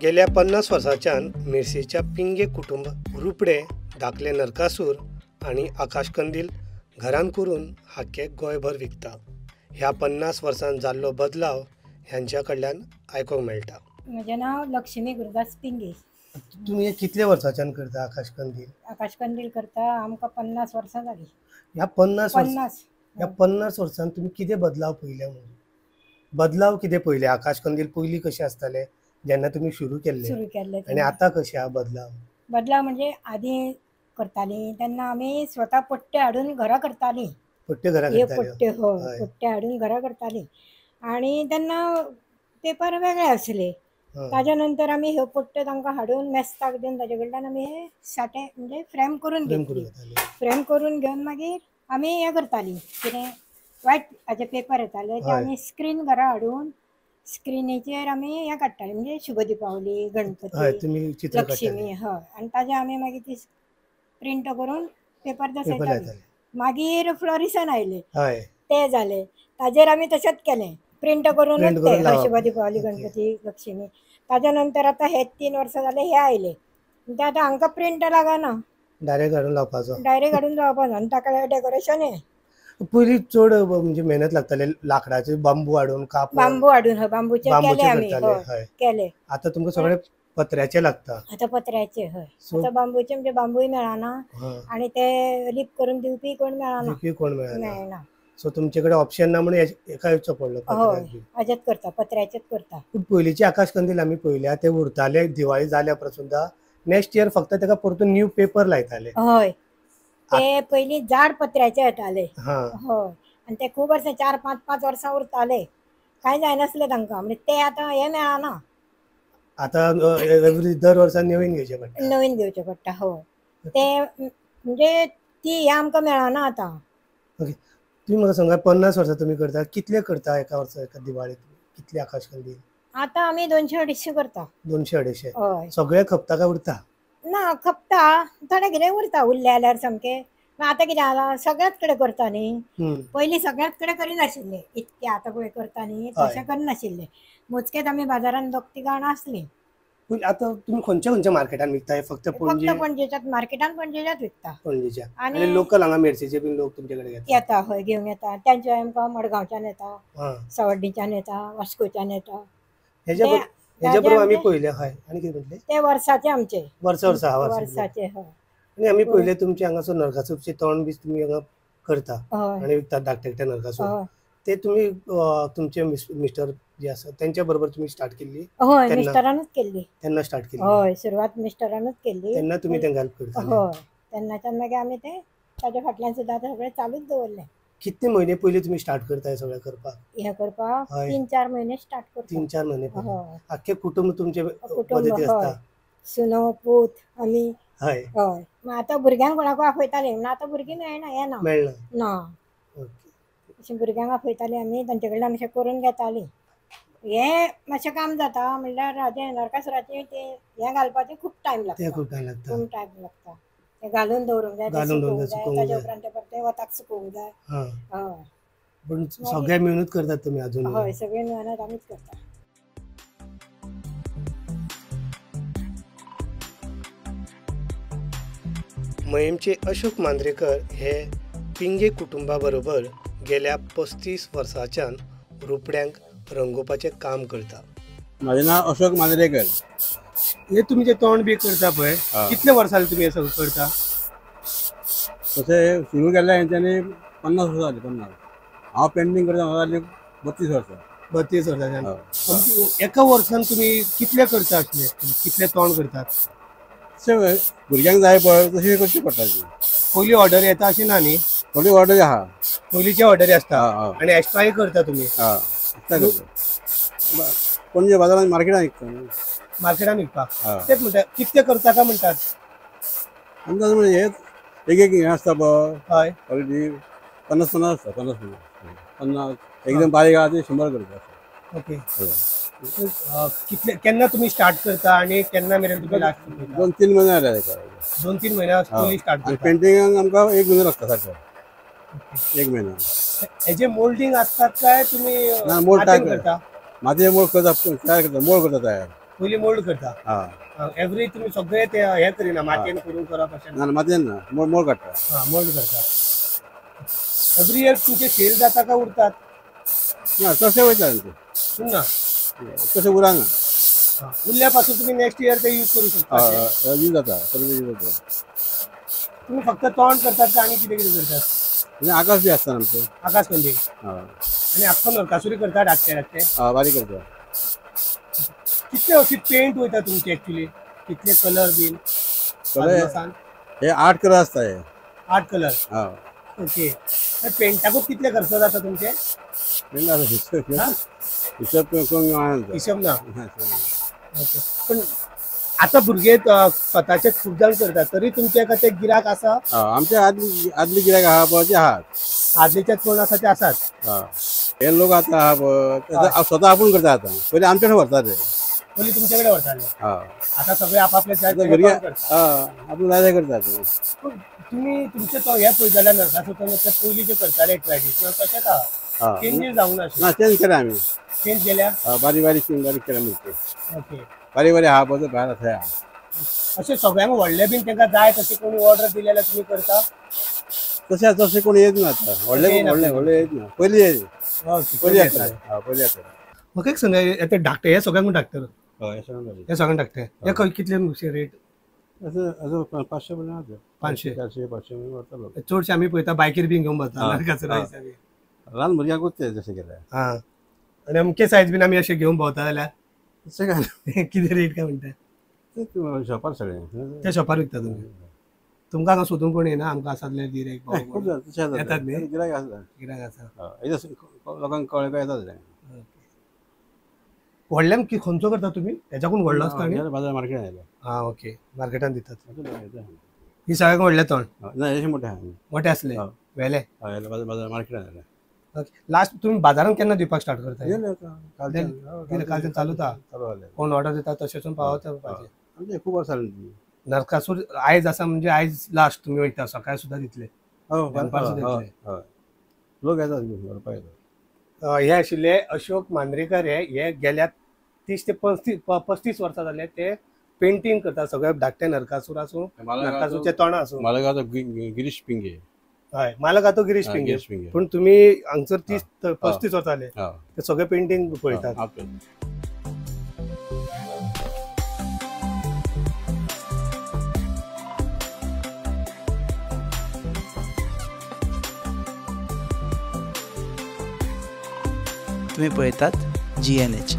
गेल्या 50 वर्सांच्यान मिर्सेच्या पिंगे कुटुंब रुपडे, धाकले नरकासूर आनी आकाशकंदील घरान करून हाके गोंयभर विकता। ह्या 50 वर्सांत जाल्लो बदलाव ह्यांच्या कडल्यान आयकूंक मेळटा। म्हजें नांव लक्ष्मी गुरुदास पिंगे। तुमी कितले वर्सांच्यान करता आकाशकंदील? आकाशकंदील करता आमकां 50 वर्सां जाली। ह्या 50 वर्सांत तुमी कितें बदलाव पळयले? म्हणजे बदलाव कितें पळयले? आकाशकंदील पयलीं कशें आसताले जेन्ना तुमी सुरू केल्ले आनी आतां कशें आहा बदलाव? बदलाव म्हणजे आदी करताली तेन्ना आमी स्वता पट्टे हाडून घरा करताली। पट्टे घरा करताली? पट्टे, हय, पट्टे हाडून घरा करताली आनी तेन्ना पेपर वेगळे आसले। ताज्या नंतर आमी ह्यो पट्टे तांकां हाडून मेस्ताक दिवन ताजे कडल्यान आमी हे साठे म्हणजे फ्रेम करून घेतली। फ्रेम करून घेवन मागीर आमी हें करताली, कितें वायट हाजे पेपर येताले ते आमी स्क्रीन घरा हाडून स्क्रिनीचेर आमी हें काडटाली, म्हणजे शुभ दिपावली, गणपती, लक्ष्मी, हय, आनी ताजे आमी मागीर ती प्रिंट करून पेपर दसयताली। मागीर फ्लोरिसन आयले ते जाले, ताजेर आमी तशेंच केलें, प्रिंट करून शुभ दिपावली, गणपती, लक्ष्मी। ताज्या नंतर आतां हे 3 वर्सां जाले हे आयले, ते आतां हांकां प्रिंट लागना, डायरेक्ट हाडून लावपाचो, डायरेक्ट हाडून लावपाचो आनी ताका डेकोरेशन हें पयलीं चड म्हणजे मेहनत लागताले, लाकडाचे बांबू हाडून कापून, बांबू हाडून, बांबूचे केले आमी, केले। आतां तुमकां सगळे पत्र्याचे लागता? आतां पत्र्याचे, हय। आतां बांबूचे म्हणजे बांबूय मेळना आनी ते लिप करून दिवपी कोण मेळना, दिवपी कोण मेळना। सो तुमचे कडेन ऑप्शन ना म्हणून एका येवचो पडलो? हय, हाजेच करता, पत्र्याचेच करता। पूण पयलींचे आकाशकंदील आमी पळयल्या ते उरताले दिवाळी जाल्या उपरांत सुद्दां नेक्स्ट इयर फक्त ताका परतून न्यू पेपर लायताले। हय, ते पयलीं जाड पत्र्याचे येताले, हय, आनी ते खूब वर्सां 4, 5, 5 वर्सां उरताले, कांय जायनासलें तांकां, म्हणजे ते आतां हें मेळना। आतां एवरी दर वर्सा नवीन घेवचें पडटा, नवीन घेवचें पडटा, हय। ते म्हणजे ती हें आमकां मेळना आतां। ओके, तुमी म्हाका सांगा 50 वर्सां तुमी करता, कितले करता एका वर्सा, एका दिवाळेक कितले आकाशकंदील? आतां आमी 200 250 करता। 200 250? हय। सगळे खपता काय उरता? ना, खपता, थोडे कितें उरता, उरले जाल्यार सामकें। आतां कितें जालां, सगळ्याच कडेन करता न्ही, पयलीं सगळ्याच कडेन करिनाशिल्ले इतकें, आतां पळय करता न्ही तशें करनाशिल्ले, मोजकेच आमी बाजारान 2-3 जाणां आसलीं। आतां तुमी खंयच्या खंयच्या मार्केटान विकता? फक्त पणजे? फक्त पणजेच्याच मार्केटान, पणजेच्याच विकता, पणजेच्या। आनी लोकल हांगा मेर्सेचे बीन लोक तुमचे कडेन येता? हय, घेवंक येता। तांचे आमकां मडगांवच्यान येता, सावर्डीच्यान येता, वास्कोच्यान येता। हेज्या बरोबर आमी पळयले, हय। आनी कितें म्हटलें? ते वर्साचे आमचे, वर्सा वर्सा, वर्साचे, हय। आनी आमी पळयले तुमचे हांगासर नरकासूरचे तोंड बी तुमी हांगा करता आनी विकता, धाकटे धाकटे नरकासूर, ते तुमी तुमचे मिस्टर जे आसा तेंच्या बरोबर तुमी स्टार्ट केल्ली? हय, मिस्टरानूच केल्ली तेन्ना, स्टार्ट केल्ली? हय, सुरवात मिस्टरानूच केल्ली तेन्ना। तुमी तेंका हेल्प करता? हय, तेन्नाच्यान मागीर आमी ते ताज्या फाटल्यान सुद्दां आतां सगळें चालूच दवरलें। कितले म्हयने पयलीं तुमी स्टार्ट करता हें सगळें करपाक? हें करपाक 3-4 म्हयने स्टार्ट करता। 3-4 म्हयने पयलीं? आख्खें कुटुंब तुमचें मदती आसता? सुनो, पूत, आमी। हय, हय। आतां भुरग्यांक कोणाकूय आपयताले, पूण आतां भुरगीं मेळना, येना, मेळना ना। अशें भुरग्यांक आपयताले आमी, तांचे कडल्यान अशें करून घेतालीं। हें मातशें काम जाता म्हणल्यार हाजें नरकासुराचें तें हें घालपाचें खूब टायम लागता, खूब टायम लागता, खूब टायम लागता। तें घालून दवरूंक जाय, घालून सुकोवंक जाय, ताज्या उपरांत तें परतें वताक सुकोवंक जाय। हय, पूण सगळें मेळूनच करतात तुमी अजून? हय, सगळें मेळून आमीच करता। मयेमचे अशोक मांद्रेकर हे पिंगे कुटुंबा बरोबर गेल्या 35 वर्सांच्यान रुपड्यांक रंगोवपाचें काम करता। म्हाजें नांव अशोक मांद्रेकर। हे तुमी जे तोंड बी करता पळय, कितले वर्सां तुमी हें सगळें करता? तशें सुरू केल्लें हेंच्यांनी 50 वर्सां जालीं, 50। हांव पेंटींग करता म्हाका जालीं 32 वर्सां। 32 वर्सां। एका वर्सान तुमी कितले करता आसले, कितले तोंड करतात? तशें भुरग्यांक जाय पळय तशें करचें पडटा। पयली ऑर्डर येता अशें ना न्ही? थोडी ऑर्डर आहा, पयलींची ऑर्डरी आसता आनी एक्स्ट्राय करता तुमी? एक्स्ट्रा करता, पणजे बाजारान मार्केटान विकता। मार्केटान विकपाक? तेच म्हणटा, कितले करता काय म्हणटात? अंदाज म्हणजे एक एक हें आसता पळय, हय, क्वॉलिटी 50 50 आसता, 50 50 50, एकदम बारीक आहा ते 100 करता। ओके, कितले केन्ना तुमी स्टार्ट करता आनी केन्ना मेरेन तुमी लास्ट? 2-3 म्हयने जाले। 2-3 म्हयने पयलीं स्टार्ट करता? पेंटिंगाक आमकां 1 म्हयनो लागता सारको, 1 म्हयनो। हेजे मोल्डिंग आसतात काय तुमी ना मोल्ड तयार करता? मातये मोल्ड करता, तयार करता, मोल्ड करता तयार। पयलीं मोल्ड करता. एवरी तुमी सगळे ते हे करिना, मातयेन करून करप अशें ना? मातयेन ना, मोल्ड काडटा. मोल्ड करता. एवरी इयर तुमचे सेल जाता काय उरतात? ना, तशें वयता ना, तशें उरना. उरल्या पासून तुम्ही नेक्स्ट इयर ते यूज करू शकता. यूज जाता, यूज जाता. तुम्ही फक्त तोंड करतात का आनी कितें कितें करतात? आकाश बी आसता आमचो. आकाश कंदील. आनी आख्खो नरकासुरी करता धाकटे धाकटे? बारीक करता. कितले अशी पेंट वयता तुमचे एक्चुअली? कितले कलर बीन? हे 8 कलर आसता. हे 8 कलर. ओके. पेंटाकूच कितले खर्च जाता तुमचे? हिशोब हिशोब ना. पण आता भुरगे स्वताचे खूब जाण करतात, तरी तुमचे ते गिराक आसा? आमचे आदली गिराक आहा पळय ते आहात. आदलीचे कोण आसा ते आसात. हे लोक आतां आहा पळय स्वता आपूण करता. आतां पयलीं आमच्याकडे व्हरता ते. पयलीं तुमच्याकडे व्हरताले. आतां सगळे आपापले आपूण जाय करतात. तुमी तुमचे तो हे पळयत जाल्यार नरकासूर ते पयलीं जे करताले ट्रेडिशनल तशेंच आहा, चेंजीस जावंक ना. चेंज केल्या आमी. चेंज केल्या? बारीक बारीक बारीक केल्या म्हणटा. ओके. बारीक बारीक आहा पळय भायर आसा. अशें सगळ्यांक व्हडले बीन तांकां जाय तशें कोणी ऑर्डर दिली जाल्यार तुमी करता? तशें तशें कोण येत ना आतां. व्हडले व्हडले व्हडले येत ना. पयलीं येत. पयलीं येता. पयलीं येता. म्हाका एक सांगा, आतां धाकटे हे सगळ्यांक धाकटे? हे सगळ्यांक धाकटे. हे कितले रेट? असं 500 पर्यंत. 500 400 500 व्हरता. चडशे आमी पळयता बायकीर बीन घेवन भरता. ल्हान भुरग्यांकूच ते जशें केलें. आनी अमके सायज बीन आमी अशें घेवन भोंवता जाल्यार तशें काय कितें रेट काय म्हणटा? ते शॉपार सगळें. ते शॉपार विकता तुमी? तुमकां हांगा सोदून कोण येना? आमकां आसा जाल्यार गिरायक खूब येतात न्ही? गिरायक आसता. गिरायक आसा. लोकांक कळ्ळें काय येतात. व्हडल्यान खंयचो करता तुमी? हेच्याकून व्हडलो आसता आनी बाजार मार्केटान येयलो. आं ओके, मार्केटान दितात. ही सगळ्यांक व्हडलें तोंड ना, हें मोठें आहा. मोठे आसले वेले बाजार मार्केटान येयले. लास्ट तुमी बाजारान केन्ना दिवपाक स्टार्ट करता? कालच्यान चालू जाता. कोण ऑर्डर दिता तशें पावता. आमचें खूब वर्सां जालीं. नरकासूर आयज आसा म्हणजे आयज लास्ट तुमी वयता, सकाळी सुद्दां दितले, दनपार सुद्दां दितले. लोक येतात व्हरपाक येतात. हे आशिल्ले अशोक मांद्रेकर. हे गेल्या 30 ते 35 वर्सां जाले ते पेंटींग करता. सगळे धाकटे नरकासूर आसूं, नरकासूरचे तोंड आसूं. मालगांवचो गिरीश पिंगे. हय, मालगांवचो गिरीश पिंगे. पूण तुमी हांगसर 30 ते 35 वर्सां जाले ते सगळे पेंटींग पळयतात. तुम्ही पळयतात GNH.